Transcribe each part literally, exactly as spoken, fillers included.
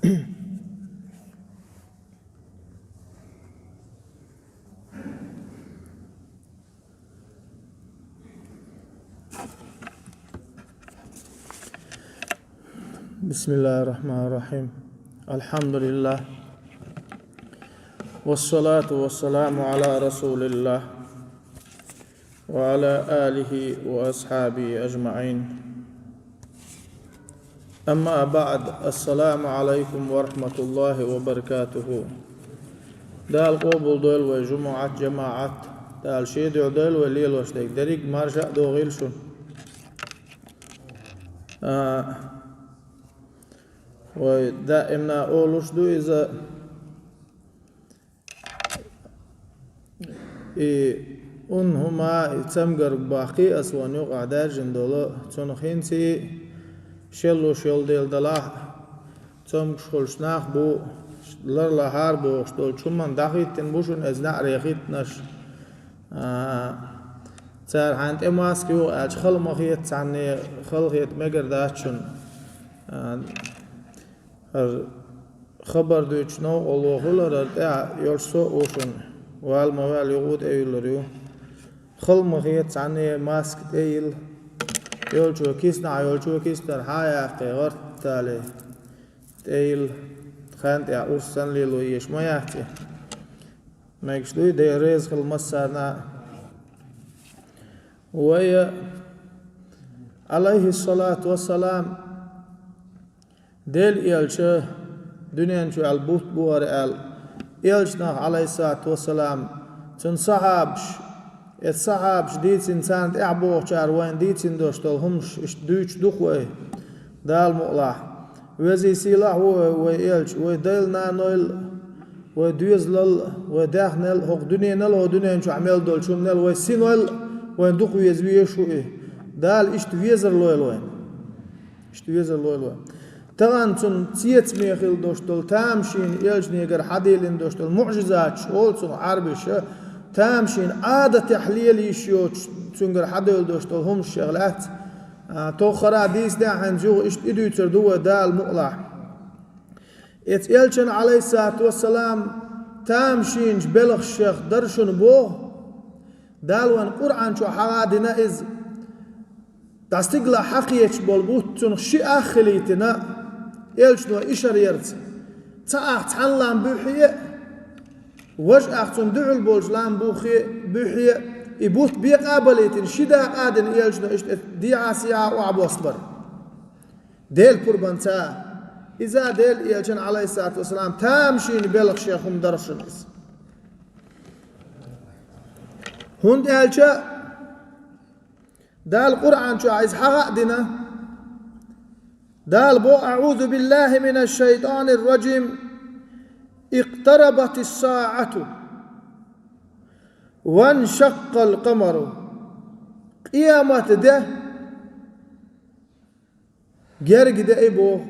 بسم الله الرحمن الرحيم. الحمد لله. والصلاة والسلام على رسول الله وعلى آله وأصحابه أجمعين. أما بعد، السلام عليكم ورحمة الله وبركاته. Дала къобалдойла вай жумӀат, жамаӀат. Дала шен дуьхьа дойла вай лелош дерг. Дерриг марша а догӀийла шуна. А, вай даимна олуш ду иза. И ун хӀума, и цамгарг баккхий ас вайна юкъахь даьржина долу, цунах хӀинца а шеллуш йолу дела далахь, цомгуш хуьлуш нах бу, ларлахьара бохуш долчу хӀуманна дӀахӀиттина бу шуна иза неӀаре хӀиттинарш. А, цара хьайна тӀе маска юха аьлча, хала ма хета цхьанне, хала хета мегар дац шуна. А, хӀара хабар дуьйцуш новкъарло хуьлу, хӀара тӀехь йолуш со а ву шуна, вала ма ваьлла юха тӀе а юьллур ю. Хала ма хета цхьанне, маска тӀе йилла. Йолчо киснахь, йолчо киснара хьа а яккхий, гӀортале тӀе йилла. Хан тӀехь урс санна лело езаш ма яц и. Мегаш дуй, Дела реза хила массарна а. Вай, Ӏалайхиссалату вассалам, Делан элча дуьнен чу аьлла бутт бу хӀара аьлла, элчанах, Ӏалайхиссалату вассалам, цуьнан сахьабаш, эцу сахьабаш дийцина, царна тӀаьхьа богӀучара вайна дийцина долуш долу хӀуманаш иштта дуьйцуш ду-кх вай, Дала мукъалахь. Везий сийлахь ву вай, вай элча, вай дайла-нанойла, вай доьзалал, вай даьхнел, хӀокху дуьненал, хӀокху дуьнен чохь мел долчу хӀуманел, вай синойла, вайн дукха веза везаш ву и. Дала иштта везар лойла вайна. Иштта везар лойла вайна. Тахана цунна цецаме хила долуш долу тамашийна, элчанегара хьаделлина долуш долу муӀжизаташ олу цунах Ӏарбаша, тамашийна, Ӏадатехь лела йиш йоцуш, цуьнгара хьадевлла долуш долу хӀуманаш шех лаьцна. А, тоххара дийцинехь хьайна юха иштта и дуьйцур ду вай, Дала мукъалахь. Эцу элчан, Ӏалайхиссалату вассалам, тамашийначу белхашех дара шуна боху, Дала вайна Къуръан чохь хьагӀ а дина иза. ДӀа стигалахь хьакхеташ болу бутт, цунах ши ах хилийтина, элчано ишар ярца. Цхьа ах цхьана лам буьххье а, важа ах цунна дуьхьал болчу лам буххе а, буьххье а, и бутт бекъа а балийтина, ши дакъа а дина, элчано иштта дехьа-сехьа охьабоссабар. Делан пурбанца. Иза Делан элчан, Ӏалайхиссалату вассалам, тамашийна белхашех хӀума дара шуна иза. ХӀунда аьлча Дала Къуръан чохь иза хьагӀ а дина. Дала боху: «أعوذ بالله من الشيطان الرجيم. اقتربت الساعة وانشق القمر». Къемат де герга деи боху.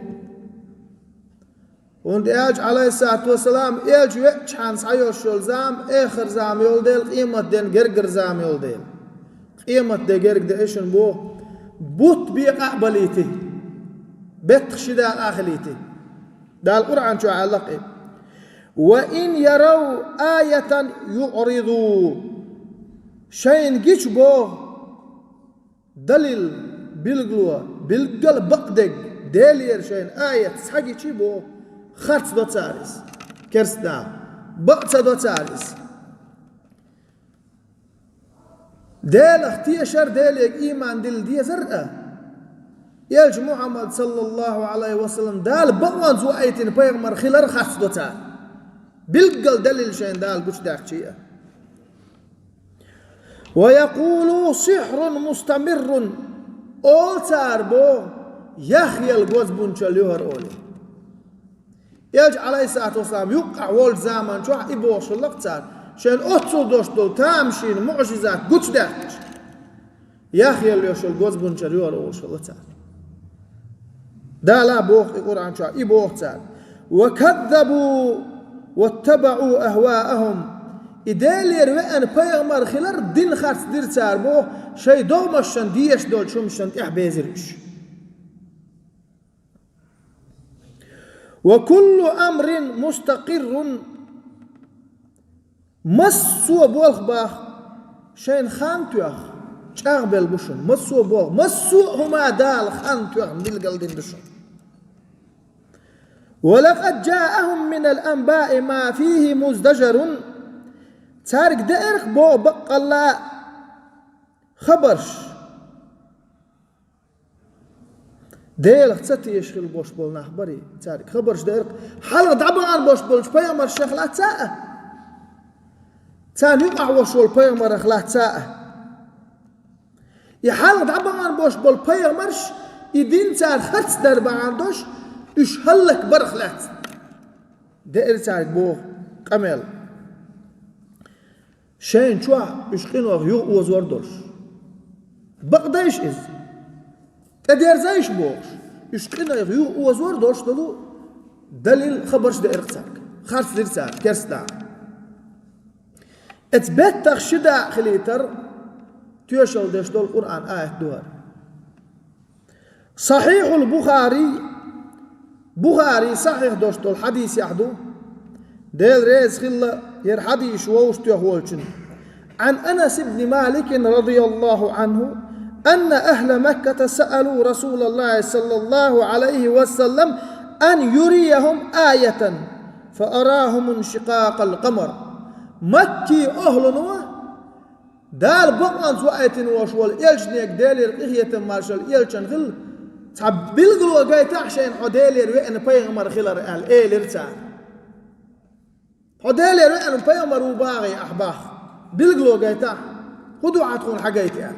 ХӀунда аьлча, Ӏалайхиссалату вассалам, элча веачхьана схьайолуш йолу зама эхар зама йолу дела, къемат ден гергара зама йолу дела. Къемат де герга деи шуна боху. Бутт бекъа а балийти. Беттах ши дакъа а хилийти. Дала Къуръан чохь аьлла-кх и: «وإن يروا آية يعرضوا». Шайна гича боху. Далил, билгало, билггал бакъдерг, Делера шайна аят схьагичи боху, харц до цара иза. Керста наха, бакъ ца до цара иза. Делах тешар, Делега ийман дилла дезар а, элча Мухьаммад, саллаллаху Ӏалайхи ва саллам, Дала бакъонца ваийтина пайхамар хилар харц до цара. Билггал далил шайна Дала гучудаьккхичи а. «ويقولوا سحر مستمر», олу цара боху, яхъелла гозбунчалла ю хӀара олий. Элча, Ӏалайхиссалату вассалам, юккъехь волчу заман чохь и бохуш хилла-кх цара, шайна оццул долуш долу тамашийна муӀжизат гучудаьккхича. Яхъелла йолуш йолу гозбунчалла ю хӀара олуш хилла цара. Дала боху и Къуръан чохь, и боху цара: «وكذبوا واتبعوا أهواءهم». И Делера веана пайхамар хилар дин харц дира цара боху, шайн догӀмашна дезаш долчу хӀуманашна тӀехь безира уьш. وكل أمر مستقر, массо а болх бах шайна хан тоьхна, чӀагӀбелла бу шуна. Массо а болх, массо а хӀума Дала хан тоьхна билгалдина ду шуна. ولقد جاءهم من الأنباء ما فيه مزدجر. Цаьрга деара-кх боху баккъалла а хабарш. Делах ца тешаш хила болуш болу нах барий, цаьрга хабарш деара-кх. Хьалха дӀабахана болуш болчу пайхамаршах лаьцна а, царна юкъахь волуш волу пайхамарах лаьцна а. И хьалха дӀабахана болуш болу пайхамарш, и дин цара харц дар бахьана долуш, уьш хӀаллакбарах лаьцна деара цаьрга боху къамел. Шайна чохь уьш къинойх юха озор долуш. Бакъдайша иза, тӀедерзайша бохуш, уьш къинойх юха озор долуш долу далил, хабарш деара-кх цаьрга. Харцдира цара керста дакъа. Эцу беттах ши дакъа хилийтар тоьшалла деш долу Къуръан аят ду хӀара. Сахьихьул Бухари, Бухари сахьихь долуш долу хьадисехь ду, Дела реза хилла хӀара хьадисаш вовшахтоьхна волчун. عن أنس بن مالك رضي الله عنه أن أهل مكة سألوا رسول الله صلى الله عليه وسلم أن يريهم آية فأراهم انشقاق القمر. Макки ахлуно Дала бакъонца ваийтина волуш волу элчанега, Делера къинхетам, маршалла элчанна хила, цхьа билгало гайтахьа шайна хьо Делера веана пайхамар хилар аьлла, элира цара. Хьо Делера веана пайхамар ву бахий ахь бах, билгало гайтахьа, хӀун ду хьан тхуна хьагайта аьлла.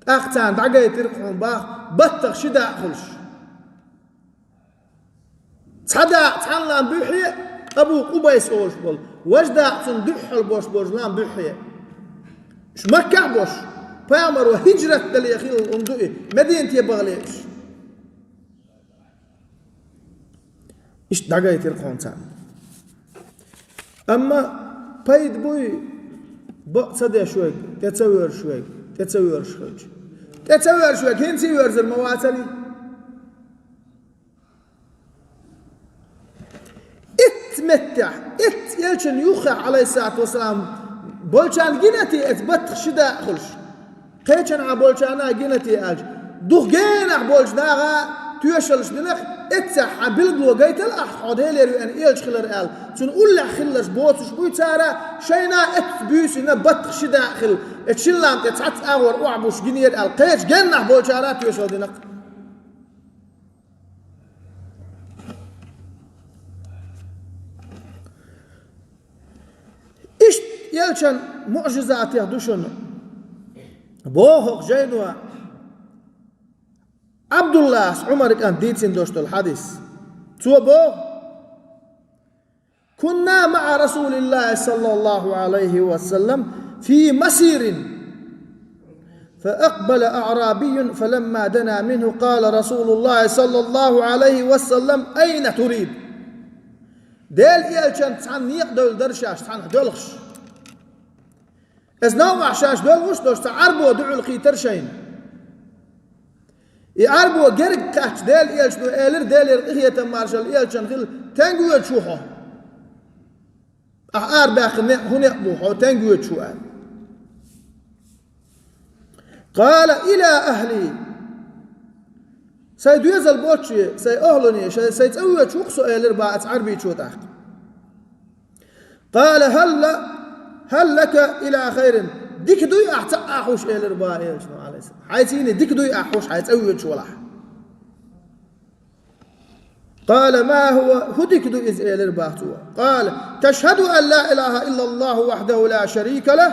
ТӀаккха царна дӀагайтира-кх хьуна бах, баттах ши дакъа хуьлуш. Цхьа дакъа цхьана лам буьххье, Абу Къубайс олуш болу, важа дакъа цунна дуьххьал бош болчу лам буьххье. Уьш Маккахь бош, пайхамаро хӀиджрат дале хилла хӀума ду и, Мединате бахале уьш. Иштта дӀагайтира-кх хьуна царна. Амма пайда буй, бакъ ца деш верг, тӀе ца воьрзуш верг, тӀе ца воьрзуш хилча. ТӀе ца воьрзуш верг, хӀинца а воьрзур ма вацарий? Итт меттехь, итт элчан юххехь, Ӏалайхиссалату вассалам, болчарна гина те эца баттах ши дакъа хуьлуш? Кхечанхьа болчарна а гина те аьлча, дукха генахь болчу наха тоьшаллаш динарх, эццахь хьан билгало гайтал ахь, хьо Делера веана элча хилар аьлла, цунна уллехь хилларш боцуш буй цара, шайна эццахь буьйсина баттах ши дакъа хилла, эца шин лам тӀе цхьацца агӀор охьабуш гинера аьлла, кхечу геннахь болчара а тоьшалла динарх. Иштта элчан муӀжизатех ду шуна боху хӀокху жайно Ӏабдуллас, Ӏумар кӀант, дийцина долуш долу хьадис. Цо боху: كنا مع رسول الله صلى الله عليه وسلم في مسير فأقبل أعرابي فلما دنا منه قال رسول الله صلى الله عليه وسلم: أين تريد؟ Делан элчанца цхьаьна некъа девлла дара шаьш, цхьаьна доьлхуш. Эцу новкъахь шаьш доьлхуш долуш цхьа Ӏарбо дуьхьал хийтара шайна. И Ӏарбо герга кхаьчча, Делан элчано элира, Делера къинхетам, маршалла элчанна хила: «Тенга воьдуш ву хьо? Ахь арабаьккхина некъ хӀун некъ бу, хьо тенга воьдуш ву?» — аьлла. قال: إلى أهلي. Сайн доьзал боцчу, сайн охьалуне, сайн, сайн цӀа воьдуш ву-кх со, элира бах оцу Ӏарбичо тӀаккха. قال: هل، هل لك إلى خير؟ Дика дуй ахь цхьаъ хьуш, элира бах элчано, Ӏалайхи салам. Хьайций дика дуй ахь хьуш, хьайн цӀа воьдуш валахь? قال: ما هو؟ ХӀун дика ду иза, элира бах цо. قال: تشهد أن لا إله إلا الله وحده لا شريك له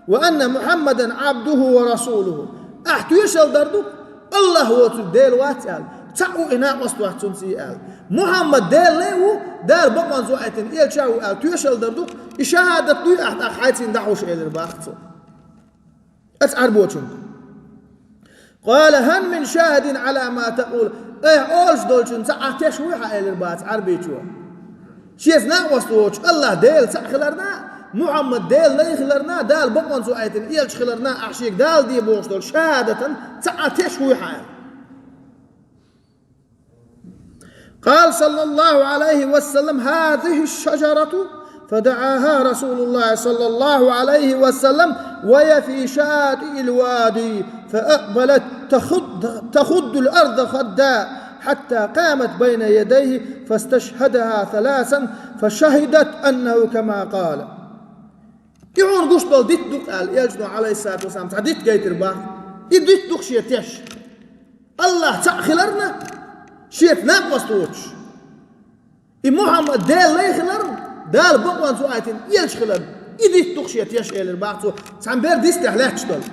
وأن محمدا عبده ورسوله. Ахь тоьшалла дар ду, АллахӀ воцург Дела вац аьлла, цхьаъ а накъост вац цуьнца аьлла. Мухьаммад Делан лай а ву, Дала бакъонца ваийтина элча а ву аьлла, тоьшалла дар ду, и шахӀадат дуй ахь тӀаккха хьайций дӀахьуш, элира бах цо оцу Ӏарбочуьнга. قال: هل من شاهد على ما تقول؟ Айхьа олуш долчунна цхьа а теш вуй хьан, элира бах оцу Ӏарбичо. Шеца накъост воцуш, АллахӀ Дела цхьаъ хиларна, Мухьаммад Делан лай хиларна, Дала бакъонца ваийтина элча хиларна, ахь шега даладе бохуш долчу шахӀадатан цхьа а теш вуй хьан? قال صلى الله عليه وسلم: هذه الشجرة، فدعاها رسول الله صلى الله عليه وسلم وهي في شاطئ الوادي، فأقبلت تخض، تخض الأرض خضا، حتى قامت بين يديه فاستشهدها ثلاثا فشهدت أنه كما قال. И хьуна гуш долу дитт ду-кх аьлла, Элчано, Ӏалайхиссалату вассалам, цхьа дитт гайтира бах. И дитт ду-кх шен теш. АллахӀ цхьаъ хиларна, шеца накъост воцуш. И Мухьаммад Делан лай хиларна, Дала бакъонца ваийтина элча хиларна, и дитт ду-кх шен теш, элира бах цо, цхьана бер дистехь лаьтташ долу.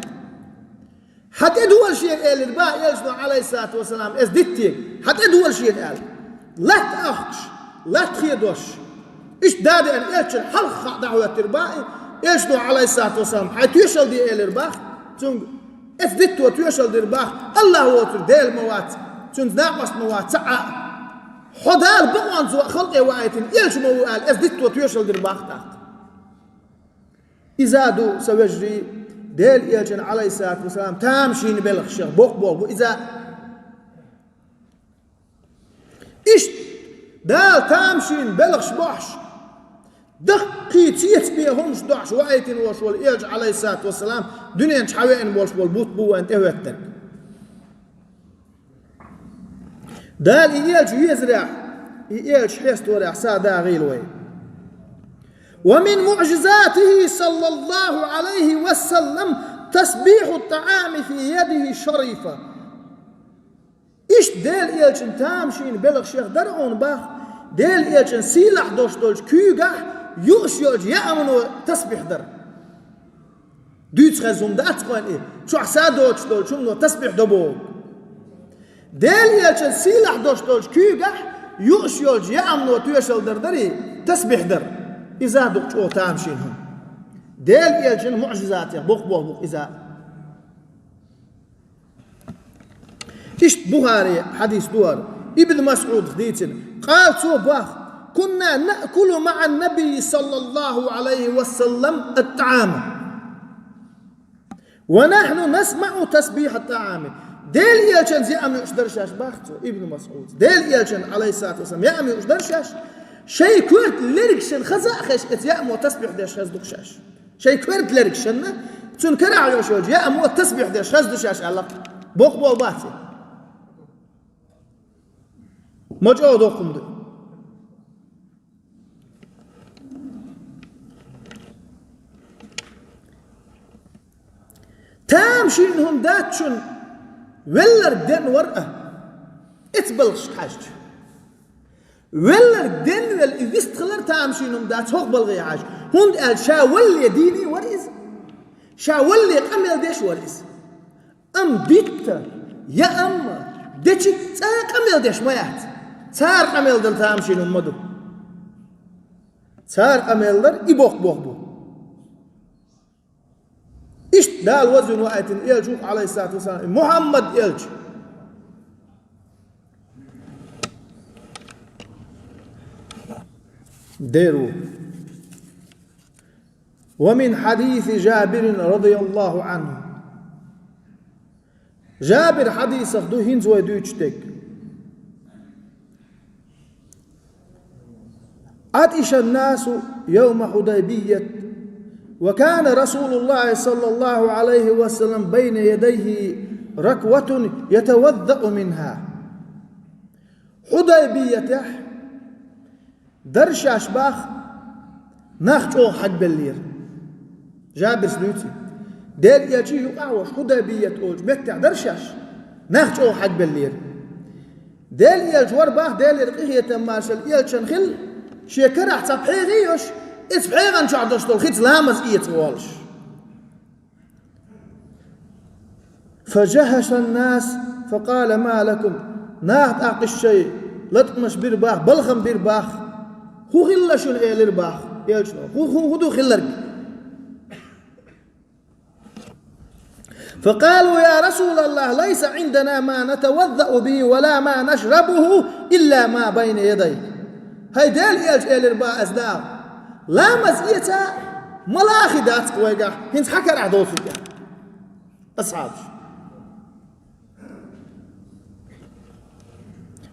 Хьан тӀе дола шена, элира бах Элчано, Ӏалайхиссалату вассалам, эс диттийга, хьан тӀе дола шена аьлла. Латта ахкаш, латта хедош. Иштта да деана Элчанна хьалха хаа дӀахӀоьттира бах и, Элчано, Ӏалайхиссалату вассалам, хьайн тоьшалла де, элира бах цуьнга. Эс дитто тоьшалла дира бах, АллахӀ воцург Дела ма вац, цуьнца накъост ма вац цхьа а. Хьо Дала бакъонца халкъе ваийтина элча ма ву аьлла, эс дитто тоьшалла дира бах тӀаккха. Иза ду, сан вежарий, Делан Элчанна, Ӏалайхиссалату вассалам, тамашийна белхашех боккха болх бу иза. Иштта Дала тамашийна белхаш бохьуш, даккхий цецбен хӀумаш дохьуш ваийтина волуш волу Элча, Ӏалайхиссалату вассалам, дуьнен чу хьан веана болуш болу бутт бу вайна тӀехӀоьттинарг. Дала и элча везарехь, и элча хьесторехь сагӀа дагӀийла вай. ومن معجزاته صلى الله عليه وسلم تسبيح الطعام في يده الشريفة. Иштта Делан Элчанна тамашийна белхашех дара хьуна бах, Делан Элчанна сийлахь долуш долчу куьйгахь юуш йолчу яамано тасбихь дара. Дуьйцу хезна хӀума дац кхойн и, чохь са доцуш долчу хӀумано тасбихь до боху. Делан Элчанна сийлахь долуш долчу куьйгахь юуш йолчу яамано тоьшалла дар дарий, тасбихь дара. Иза ду-кх чӀогӀа тамашийна хӀума. Делан Элчанна муӀжизатех боккха болх бу-кх иза. Иштта Бухари хьадис ду хӀара, Ибн Масъудах дийцина. Къала, цо бах: «كنا نأكل مع النبي صلى الله عليه وسلم الطعام ونحن نسمع تسبيح الطعام». Делан Элчанца яам юуш дара шаьш, бах цо, Ибн Масъуда. Делан Элчанца, Ӏалайхиссалату вассалам, яам юуш дара шаьш, шайн коьрта лергашна хаза а хезаш, оцу яамо тасбихь деш хезна ду-кх шаьш. Шайн коьрта лергашна, цуьнан карахь йолуш йолчу яамо тасбихь деш хезна ду шаьш аьлла-кх. Боккха болх бац и? Ма чӀогӀа доккха хӀума ду. Тамашийна хӀума дац шуна, велларг денвар а, эцу балхашка хьаьжча. Велларг денвелла и вистхилар тамашийна хӀума дац хӀокху балхе хьаьжча, хӀунда аьлча ша валале дийна вара иза. Ша валале къамел деш вара иза. Амма битта, яамма, дечиг цкъа а къамел деш ма яц. Цара къамел дар тамашийна хӀума ма ду. Цара къамел дар и боккха болх бу. Иштта Дала вазвина ваийтина элча ву-кх, Ӏалайхиссалату вассалам, Мухьаммад элча. Дера ву. ومن حديث جابر رضي الله عنه. Жабир хьадисах ду хӀинца вай дуьйцуш дерг. عطش الناس يوم حديبية، وكان رسول الله صلى الله عليه وسلم بين يديه ركوة يتوضأ منها. Хьудайбиятехь дара шаьш бах, нах чӀогӀа хьагбеллера. Жабирс дуьйцу. Делан элчий юкъахь волуш Хьудайбият олучу меттехь дара шаьш, нах чӀогӀа хьагбеллера. Делан элча вара бах, Делера къинхетам, маршалла элчанна хилла, шен карахь цхьа пхьегӀа йолуш, иза пхьегӀан чохь долуш долу хица ламаз эца волуш. فجهش الناس فقال: ما لكم؟ Наха тӀаккха шайн латкъамаш бира бах, балхам бира бах. ХӀун хилла шуна, элира бах элчано. ХӀун, хӀун, хӀун ду хилларг? فقالوا: يا رسول الله، ليس عندنا ما نتوضأ به ولا ما نشربه إلا ما بين يديك. ХӀай Делан элча, элира бах эцу наха, ламаз эца малахи дац-кх вайгахь, хӀинца хьан карахь долчуьнга. Асхьабаш.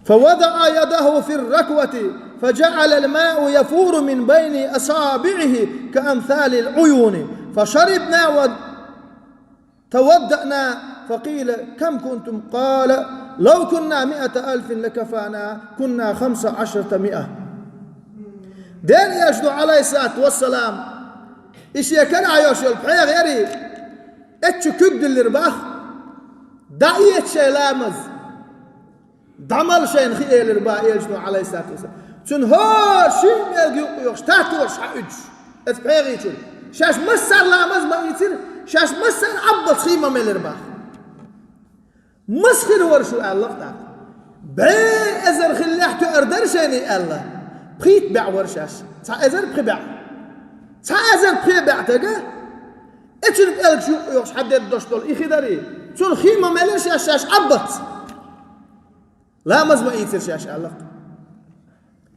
فوضع يده في الركوة فجعل الماء يفور من بين أصابعه كأمثال العيون، فشربنا وتوضأنا، فقيل: كم كنتم؟ قال: لو كنا مائة ألف لكفانا، كنا خمس عشرة مائة. Дела элчано, Ӏалайхиссалату вассалам, и шен карахь йолуш йолу пхьегӀа яра, эццахь куьг диллира боху, дӀаэца шайн ламаз. ДӀа мала шайна хи, элира боху элчано, Ӏалайхиссалату вассалам. Цуьнан хӀора шина пӀелг юккъе йохуш, татталуш схьауьдуш, эцу пхьегӀа чуьра. Шаьш массара ламаз ма ийцира, шаьш массара Ӏаббалц хи ма мелира боху. Маса хир вара шу аьлла-кх тӀаккха. БӀе эзар хиллехь тоьар дара шайна аьлла, пхийтта бӀе вара шаьш. Цхьа эзар пхи бӀе. Цхьа эзар пхи бӀе стага, эцуьнан пӀелгаш юккъе йохуш схьадедда долуш долу и хи дарий, цунах хи ма мелира шаьш, шаьш Ӏаббалц. Ламаз ма ийцира шаьш аьлла-кх.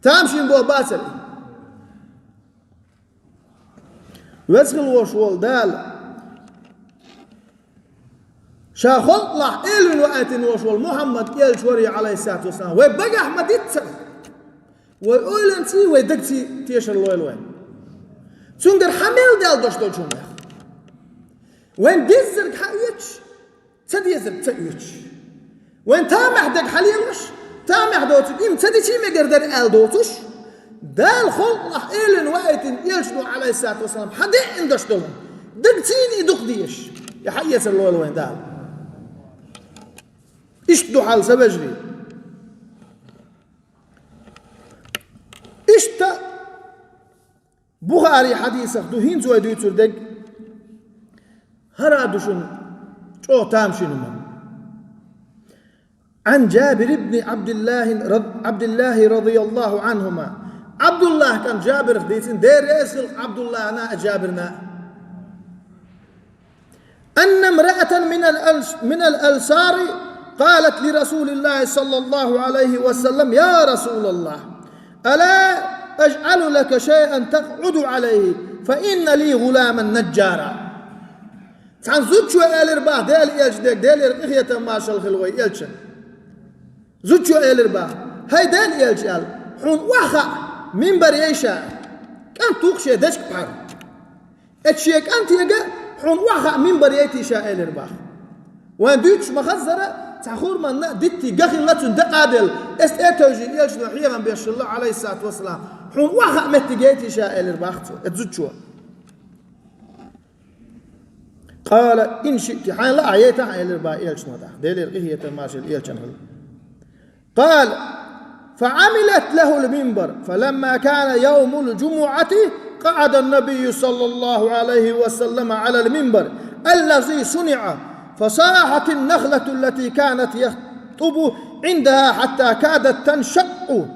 Тамашийна боху бацара. Веза хилла волуш волу Дала, Ша халкъалахь элвина ваийтина волуш волу Мухьаммад элча варий, Ӏалайхиссалату вассалам, вай багахь ма-диццара, вай ойланций, вай дагций тешар лойла вайн. Цуьнгара хьан мел даьлла долуш долчунах? Вайн деззарг хьан оьцуш, ца дезарг ца оьцуш. Вайн тамехь дерг хьалелош, тамехь доцург, и ма ца дичий мегар дара аьлла доцуш, Дала халкъалахь элина ваийтина элчано, Ӏалайхиссалату вассалам, хьан деъина даш долу, дагцийна и дукха дезаш, и хьаэцар лойла вайн Дала. Иштта ду хьал, сан вежарий. Иштта Бухари хьадисах ду хӀинца вай дуьйцур дерг, хӀара а ду шуна чӀогӀа тамашийна хӀума. عن جابر بن عبد الله رض-، عبد الله رضي الله عنهما. Ӏабдуллахь кӀант Жабирах дийцина, Дела реза хилла Ӏабдуллахьна а, Жабирна а. أن امرأة من الأنص-، من الأنصار قالت لرسول الله صلى الله عليه وسلم: يا رسول الله، ألا أجعل لك شيئا تقعد عليه، فإن لي غلاما نجارا. Цхьана зудчо элира боху Делан элчане, Делера къинхетам, маршалла хила вайн элчанна. Зудчо элира боху: «ХӀай Делан элча, — аьлла, — хьуна охьахаа, минбар яй ша, кӀант ву-кх шен дечка пхьар. Эцу шен кӀантега хьуна охьахаа минбар яйтий ша», — элира боху. Вайн дуьйцуш ма-хаззара, цхьа хурманна а диттий ган хилла цуьнан дакъа а делла, эс тӀе а тевжий, элчано хьехам беш хилла, Ӏалайхиссалату вассалам, хьуна охьахаа меттиг яйтий ша, элира боху цо, эцу зудчо. قال: إن شئت, хьайна лаахь яйтахь, элира боху элчано тӀаккха, Делера къинхетам, маршалла элчанна хила. قال: فعملت له المنبر، فلما كان يوم الجمعة قعد النبي صلى الله عليه وسلم على المنبر الذي صنع، فصاحت النخلة التي كانت يخطب عندها حتى كادت تنشق.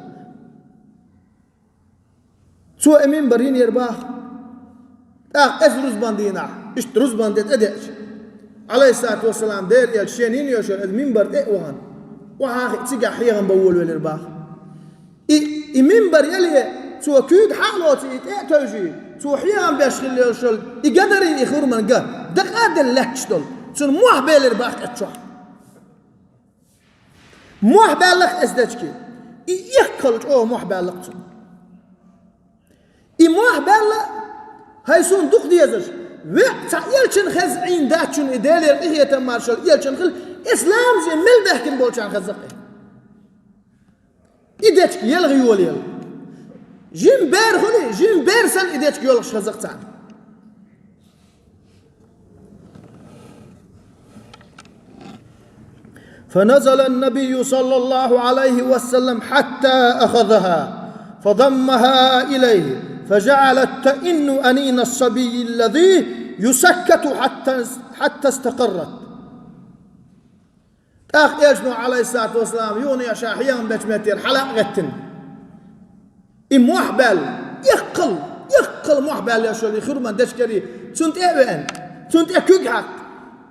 Цо и минбар йинера боху. ТӀаккха эцу рузбан дийнахь, иштта рузбан де тӀедеъча, Ӏалайхиссалату вассалам, Делан элча шена йина йолуш йолу эцу минбар тӀе а вахана, охьа а хиъна, цигахь хьехам бан волавелира боху. И, и минбар яле, цо куьйга хьа а лоций, и тӀе а тевжий, цо хьехам беш хилла йолуш йолу и ган дарий, и хурман ган, дакъа а делла лаьтташ долу, цунна мохь белира боху эцу чохь. Мохь баьлла-кх эцу дечке. И эккхал чӀогӀа мохь баьлла-кх цунна. И мохь баьлла, хӀай суна дукха дезаш, веккъа цхьа элчанна хезна Ӏийна дац шуна и, Делера къинхетам, маршалла элчанна хила, эцу ламазе мел баьхкина болчарна хезна-кх и. И дечка елха йолаелла. Жима бер хуьлий, жима бер санна и дечка йолуш хезна-кх царна. فنزل النبي صلى الله عليه وسلم حتى أخذها فضمها إليه فجعلت تئن أنين الصبي الذي يسكت حتى، حتى استقرت. ТӀаккха элчано, Ӏалайхиссалату вассалам, юханехьа ша хьехам бечу меттера хьала а гӀеттина, и мохь баьлла, эккхал, эккхал мохь баьлла йолуш йолу и хурман дечка ярий, цунна тӀе а веана, цунна тӀе куьг хьаькхна,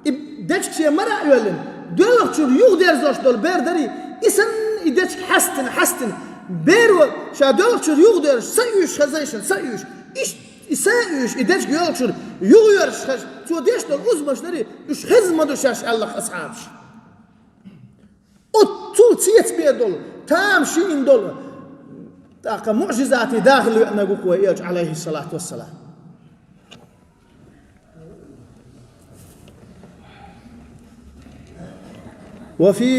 и дечка шен мара а йоьллина, доьлхучуьра юхадерзош долу бер дарий, и санна и дечка хьаьстина, хьаьстина, беро ша доьлхучуьра юхадерзош, са уьйш хезна шуна, са уьйш, иштта и са уьйш, и дечка йолхучуьра юхайоьрзуш хезна, цо деш долу узамаш дарий, уьш хезна ма ду шаьш, аьлла-кх асхьабаша. Оццул цецбе долу, тамашийна долу, тӀаккха муӀжизатий дахар веанарг ву-кх вай Элча, Ӏалайхиссалату вассалам. وفي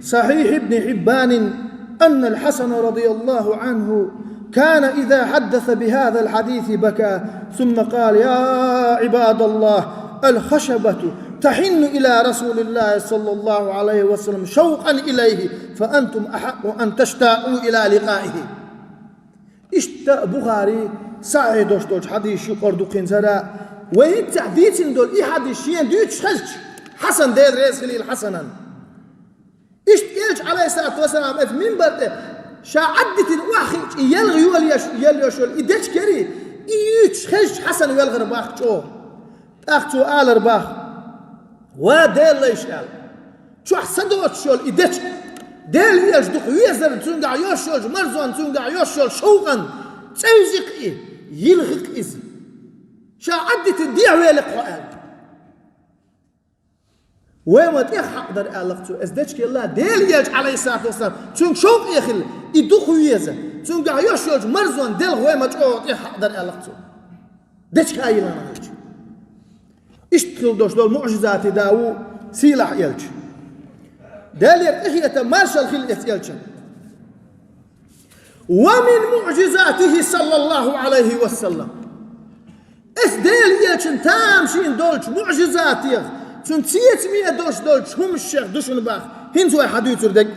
صحيح ابن حبان أن الحسن رضي الله عنه كان إذا حدث بهذا الحديث بكى، ثم قال: يا عباد الله، الخشبة تحن إلى رسول الله صلى الله عليه وسلم شوقا إليه، فأنتم أحق أن تشتاقوا إلى لقائه. Иштта Бухари сахьихь долуш долчу хьадисашна юкъара ду-кх хӀинца хӀара, вай хӀинццехь дийцина долу и хьадис шена дуьйцуш хезча, Хьасан, Дела реза хилийла Хьасанан. Иштта Элча, Ӏалайхиссалату вассалам, оцу минбар тӀе ша Ӏаддитина охьахиъча, и елха йолаеш, йолаеш йолу и дечка яра-кх, и юьйцуш хезча, Хьасан велхар бах чӀогӀа. ТӀаккха цо алар бах: «Ва Делан лайш», – аьлла. Чохь са доцуш йолу и дечка, Делан Элча дукха везар, цуьнгахь йолуш йолчу марзонна, цуьнгахь йолуш йолу шовкъанна, цӀевзий-кх и, йилхи-кх иза. Ша Ӏаддитина дехьавели-кх хьо аьлла. Вай ма тӀех хьакъ дара аьлла-кх цо, эс дечка елла Делан Элча, Ӏалайхиссалату вассалам, цуьнга шовкъе хилла, и дукха веза, цуьнгахь йолуш йолчу марзонна делха вай ма чӀогӀа тӀех хьакъ дара аьлла-кх цо. Дечка а йилхина хилча. Иштта хила долуш долу муӀжизатий да ву сийлахь Элча. Делера къинхетам, маршалла хила эцу Элчан. ومن معجزاته صلى الله عليه وسلم. Эс Делан Элчан тамашийна долчу муӀжизатех, цуьнан цецаме долуш долчу хӀуманех ду шуна бах, хӀинца вай хьадуьйцур дерг.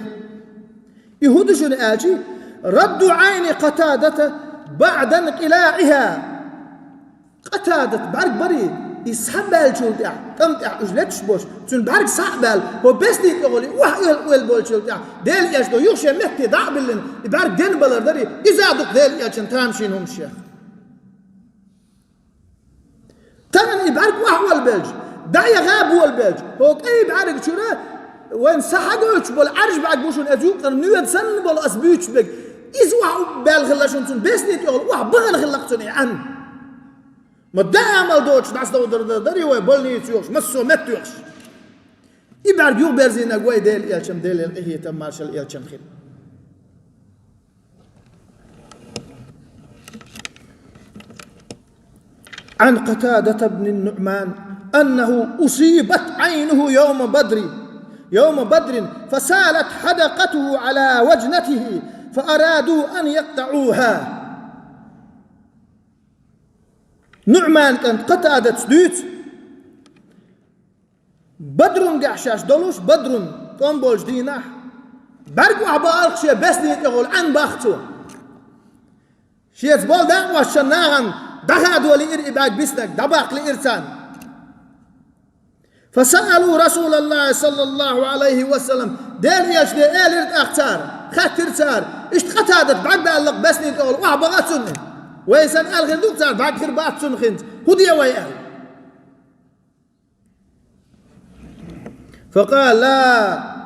И хӀун ду шуна аьлча, رد عين قتادة بعد انقلاعها. Къатадат бӀаьрг барий, и схьабаьллачул тӀаьхьа, тӀам тӀехь уьш леташ болуш, цуьнан бӀаьрг схьа а баьлла, хӀо бесни тӀехула и охьа-ойла, ойла болчул тӀаьхьа, Делан Элча юха шен метте дӀа а биллина, и бӀаьрг денбалар дарий, иза а ду-кх Делан Элчан тамашийна хӀуманех. Тахана и бӀаьрг охьа а ойла белча, дӀа а яха а ойла белча, хӀо кӀайн бӀаьрга чуьра вайна схьагойтуш болу Ӏаьржа бӀаьрг бу шуна, иза юккъера ноьда санна болу ас буьйцуш берг, иза охьа а баьлла хилла шуна, цуьнан бесни тӀехула охьа бахана хилла-кх цуьнан и Ӏан. Ма даа амал доцуш дӀасадовлар дар дарий вай, больница йохуш, массо а метта йохуш. И бӀаьрг юхаберзийнарг вай Делан Элча-м, Делера къинхетам, маршалла Элчанна хила. عن قتادة بن النعمان أنه أصيبت عينه يوم بدر، يوم بدر، فسالت حدقته على وجنته، فأرادوا أن يقطعوها. Нуъман кӀант Къатадас дуьйцу, Бадрунгахь шаьш долуш, Бадрун, тӀом болчу дийнахь, бӀаьрг охьабахалх шен бесни тӀехула Ӏан бах цо. Шеца болу дакъошчун нахана дӀахадо лиира и бӀаьрг биснарг, дӀабаккха лиира царна. فسألوا رسول الله صلى الله عليه وسلم, Делан Элчане элира тӀаккха цара, хаьттира цара, иштта Къатадат бӀаьрг баьлла-кх бесни тӀехула, охьабаха цунна. Вай санна аьлла хир ду-кх цара, бӀаьрг хир бац цунна хӀинца, хӀун де вай аьлла. فقال: لا.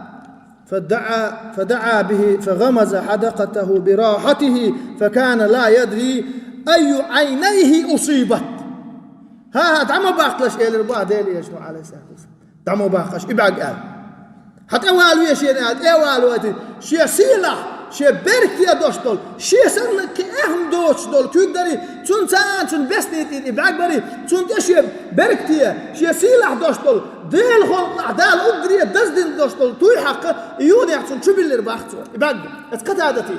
فدعا، فدعا به فغمز حدقته براحته فكان لا يدري أي عينيه أصيبت. ХӀан-хӀа, дӀа ма баккхалаш, элира бах Делан Элчано, Ӏалайхиссалату вассалам. ДӀа ма баккхалаш, и бӀаьрг аьлла. Хьан тӀе вала веза шена аьлла, тӀе а валавайтина, шен сийлахь, шен беркате дош долу, шен санна кхин эхь доцуш долу куьг дарий, цунна цхьаъ а цунна бесни тӀера и бӀаьрг барий, цунна тӀе шен беркате, шен сийлахь дош долу, Делан халкъалахь Дала уггаре даздина дош долу туй хьаькхна, и юханехь цунна чу биллира бах цо, и бӀаьрг, эцу Къатадате.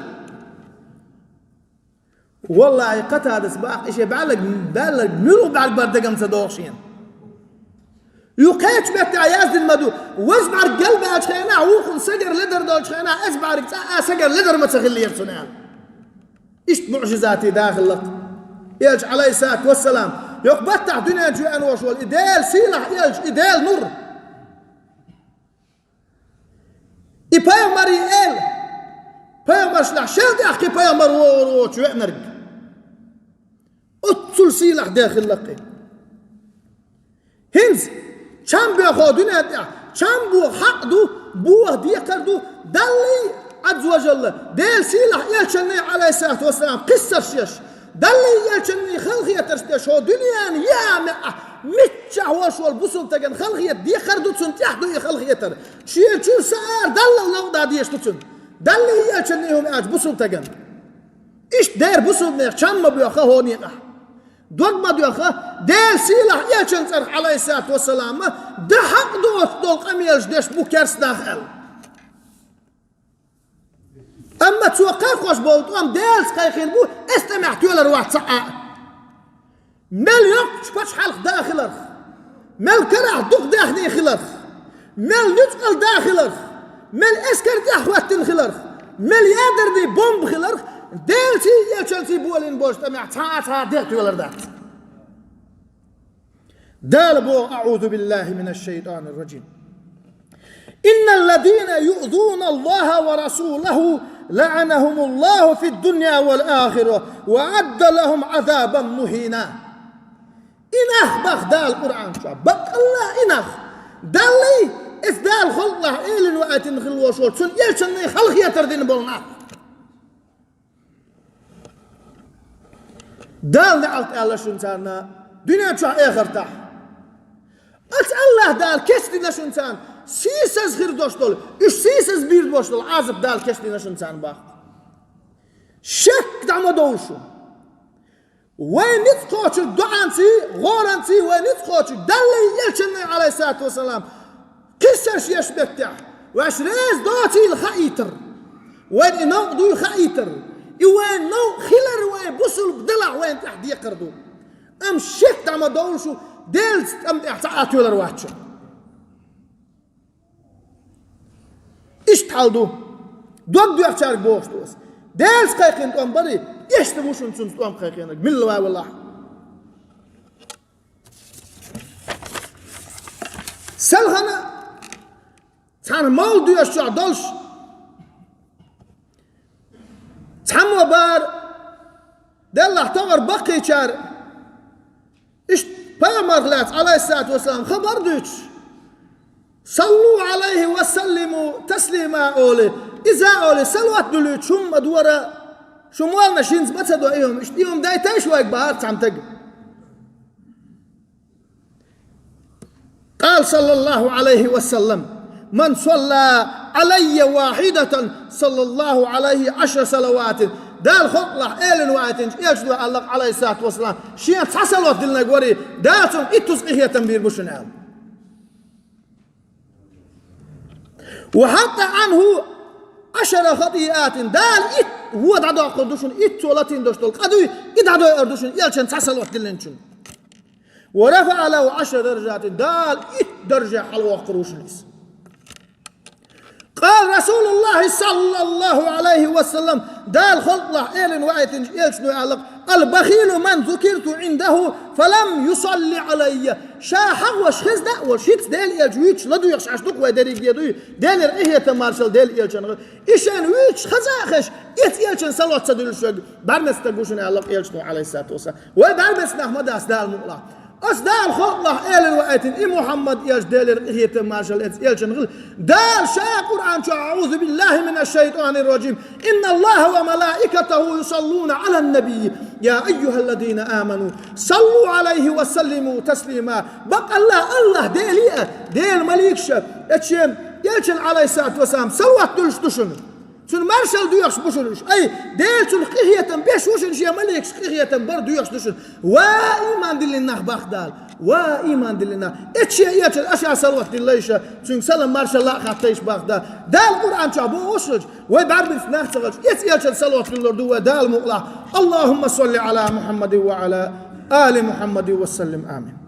Валлахьи, Къатадас бах, и шен баьлларг, баьлларг муьлха бӀаьрг бара дагам ца догӀу шена. Юха кхечу меттехь яздина ма ду, ваза бӀаьрг галбаьллачу хенахь, вукхунна сагар ледар долчу хенахь, эцу бӀаьрга цкъа а сагар ледар ма ца хиллера цунна аьлла. Иштта муъжизатий дахалла-кх. Элча, Ӏалайхиссалату вассалам, йоккха баттахь дуьнен чу веана волуш волу и Делан сийлахь Элча, и Делан нур. И пайхамарийн эла, пайхамаршлахь шел тӀехь кхин пайхамар вогӀур воцуш веанарг. Оццул сийлахь де хилла-кх и. ХӀинца чам боьху дуьнен тӀехь, чам бо хьакъ ду, боху декхар ду, Даллий, Ӏазза ва жалла, Делан сийлахь Элчанний, Ӏалайхиссалату вассалам, кхиссарш еш, Даллий, Элчанний халахетарш деш, хӀо дуьненан яа маьӀӀехь миччахь волуш волу бусулба стагана халахета декхар ду, цунна тӀехь ду и халахетар. Шен чуьра са ара даллал новкъа дан дезаш ду цунна. Даллий, элчанний хӀума аьлча бусулба стагана. Иштта дера бусулба нехан чам ма боьха хӀокху некъахь. Дог ма доьха, Делан сийлахь элчан цӀарах, Ӏалайхиссалату вассалам, дан хьакъ доцуш долу къамелаш деш бу керста нах аьлла. Амма цо кхайкхош болу тӀом Делаца кхайкхийна бу, эс тӀамехь тоьлур вац цхьа а. Мел йоккхачу пачхьалкхан да хиларх, мел карахь дукха даьхний хиларх, мел нуьцкъала да хиларх, мел эскар тӀехь хӀоьттина хиларх, мел ядерный бомба хиларх, Делаций, элчанций болийна болчу тӀамехь цхьа а цхьа а де тоьлур дац. Дала боху: «АӀузу биллахи минаш шайтанир раджим. Инналлазина юъзуна Аллаха ва расулаху лаъанахумуллаху фид дунья вал ахира ва аъадда лахум азабан мухина». И нах, боху Дала Къуръан чохь, баккъалла и нах, даллий, эс Дала халкъалахь элина ваийтина хилла волуш волчу цуьнан элчанна халахетар дина болу нах. Дала неӀалт аьлла шуна царна дуьнен чохь, эхартахь. Оцу Аллаха Дала кечдина шуна царна сийсаза хир долуш долу, уьш сийсаза бийр болуш долу Ӏазап Дала кечдина шуна царна, боху. Шек дӀа ма довла шуна. Вайн ницкъ кхочург доӀанций, гӀоранций вайн ницкъ кхочург, даллий, элчанний, Ӏалайхиссалату вассалам, кхиссарш еш меттехь, ваьш реза доцийла хаийтар. Вайн и новкъа дуй хаийтар. И вайн новкъа хилар вайн бусулба делахь вайн тӀехь декхар ду. Амма шек дӀа ма довла шу, Делаца тӀам тӀехь цхьа а тоьлур вац шу. Иштта хьал ду. Дог доьхучаьрга бохуш ду ас. Делаца кхайкхина тӀом барий, иштта ву шуна цунца тӀом кхайкхинарг, милла вай валахь. Селхана цхьана мовлид доьшучохь долуш, цхьаммо бара, деллахь товар баккхийчара, иштта пайхамарх лаьцна, Ӏалайхиссалату вассалам, хабар дуьйцуш: «Саллу Ӏалайхи ва саллиму таслима», – олий, иза олий, салават дуьллуьйтуш хӀумма дора, шу молланаш хӀинца ма ца до и хӀума, иштта и хӀума дайтайша вайга, бахара цхьана стага. Къала саллаллаху Ӏалайхи ва саллам: «Ман салла Ӏалайя вахидатан, саллаллаху Ӏалайхи Ӏашра салаватин». Дала халкъалахь элина ваийтинчу элчано аьлла, Ӏалайхиссалату вассалам, шена цхьа салават диллинарг варий, Дала цунна иттуза къинхетам бийр бу шуна аьлла. «Ва хьатта Ӏанху Ӏашра хатиатин». Дала итт вон дӀадоккхур ду шуна, итт цо латийна долуш долу къа дуй, и дӀадойур ду шуна, элчан цхьа салават диллинчунна. «Ва рафаӀа лаху Ӏашра даражатин». Дала итт дарже хьалавоккхур ву шуна иза. Къала Расулуллахи саллаллаху Ӏалайхи ва саллам, Дала халкъалахь элина ваийтинчу элчано аьлла: «Ал-бахилу ман зукирту Ӏиндаху фалам юсалли Ӏалайя». Ша хьагӀош хезна а волуш, хӀинца Делан элча вуьйцуш ладоьгӀуш Ӏаш ду-кх вай дерриге а дуй, Делера къинхетам, маршалла Делан элчанна. И шайна вуьйцуш хезна а хезаш, эца элчан салават ца дуьллуш верг, бӀаьрмецнаг ву шуна аьлла элчано, Ӏалайхиссалату вассалам. Вай бӀаьрмецнах ма дац, Дала мукъалахь. Ас Дала халкъалахь элина ваийтина и Мухьаммад элча, Делера къинхетам, маршалла эца элчанна хила. Дала ша Къуръан чохь: «АӀузу биллахи минаш шайтанир раджим. Инналлаха ва малаикатаху юсаллуна Ӏалан набий. Я айюхаллазина аману, саллу Ӏалайхи ва саллиму таслима». Баккъалла Аллах Делий а, Делан маликаш а, эцу шен элчан, Ӏалайхиссалату вассалам, салават дуьллуш ду шуна. Цунна маршалла доьхуш бу шуна уьш. Ай, Дела цунах къинхетам беш ву шуна, шен маликашка къинхетам бар доьхуш ду шуна. Ва ийман диллина нах, боху Дала. Ва ийман диллина нах. Эцу шен элчанна аша салават диллайша, цуьнга салам маршалла а хаттайша, боху Дала. Дала Къуръан чохь бохуш хилча, вай бӀаьрмецнах ца хилча, эца элчанна салават дуьллур ду вай, Дала мукъалахь. Аллахумма салли Ӏала Мухьаммадин ва Ӏала али Мухьаммадин ва саллим. Амин.